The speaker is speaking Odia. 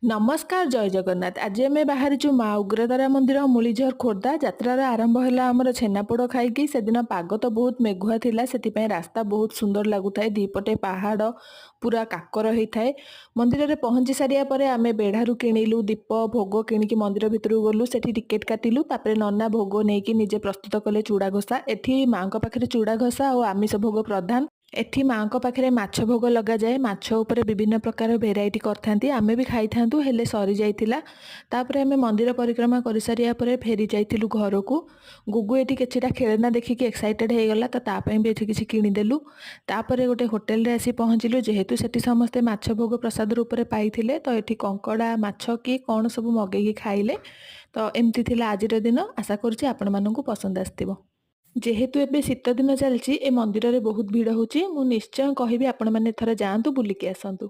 ନମସ୍କାର, ଜୟ ଜଗନ୍ନାଥ। ଆଜି ଆମେ ବାହାରିଛୁ ମା ଉଗ୍ରତାରା ମନ୍ଦିର, ମୁଳିଝର, ଖୋର୍ଦ୍ଧା। ଯାତ୍ରାର ଆରମ୍ଭ ହେଲା ଆମର ଛେନାପୋଡ଼ ଖାଇକି। ସେଦିନ ପାଗ ତ ବହୁତ ମେଘୁଆ ଥିଲା, ସେଥିପାଇଁ ରାସ୍ତା ବହୁତ ସୁନ୍ଦର ଲାଗୁଥାଏ। ଦିପଟେ ପାହାଡ଼, ପୁରା କାକର ହେଇଥାଏ। ମନ୍ଦିରରେ ପହଞ୍ଚି ସାରିବା ପରେ ଆମେ ବେଢ଼ାରୁ କିଣିଲୁ ଦୀପ, ଭୋଗ କିଣିକି ମନ୍ଦିର ଭିତରକୁ ଗଲୁ। ସେଠି ଟିକେଟ୍ କାଟିଲୁ। ତାପରେ ନନା ଭୋଗ ନେଇକି ନିଜେ ପ୍ରସ୍ତୁତ କଲେ ଚୂଡ଼ା ଘଷା। ଏଠି ମାଙ୍କ ପାଖରେ ଚୂଡ଼ା ଘଷା ଆଉ ଆମିଷ ଭୋଗ ପ୍ରଧାନ। ଏଠି ମାଙ୍କ ପାଖରେ ମାଛ ଭୋଗ ଲଗାଯାଏ। ମାଛ ଉପରେ ବିଭିନ୍ନ ପ୍ରକାର ଭେରାଇଟି କରିଥାନ୍ତି। ଆମେ ବି ଖାଇଥାନ୍ତୁ, ହେଲେ ସରିଯାଇଥିଲା। ତାପରେ ଆମେ ମନ୍ଦିର ପରିକ୍ରମା କରିସାରିବା ପରେ ଫେରି ଯାଇଥିଲୁ ଘରକୁ। ଗୁଗୁ ଏଠି କିଛିଟା ଖେଳନା ଦେଖିକି ଏକ୍ସାଇଟେଡ୍ ହେଇଗଲା, ତ ତା ପାଇଁ ବି ଏଠି କିଛି କିଣିଦେଲୁ। ତାପରେ ଗୋଟେ ହୋଟେଲରେ ଆସି ପହଞ୍ଚିଲୁ। ଯେହେତୁ ସେଠି ସମସ୍ତେ ମାଛ ଭୋଗ ପ୍ରସାଦ ରୂପରେ ପାଇଥିଲେ, ତ ଏଠି କଙ୍କଡ଼ା, ମାଛ କି କ'ଣ ସବୁ ମଗେଇକି ଖାଇଲେ। ତ ଏମିତି ଥିଲା ଆଜିର ଦିନ। ଆଶା କରୁଛି ଆପଣମାନଙ୍କୁ ପସନ୍ଦ ଆସିଥିବ। ଯେହେତୁ ଏବେ ଶୀତ ଦିନ ଚାଲିଛି, ଏ ମନ୍ଦିରରେ ବହୁତ ଭିଡ଼ ହେଉଛି। ମୁଁ ନିଶ୍ଚୟ କହିବି, ଆପଣମାନେ ଥରେ ଯାଆନ୍ତୁ, ବୁଲିକି ଆସନ୍ତୁ।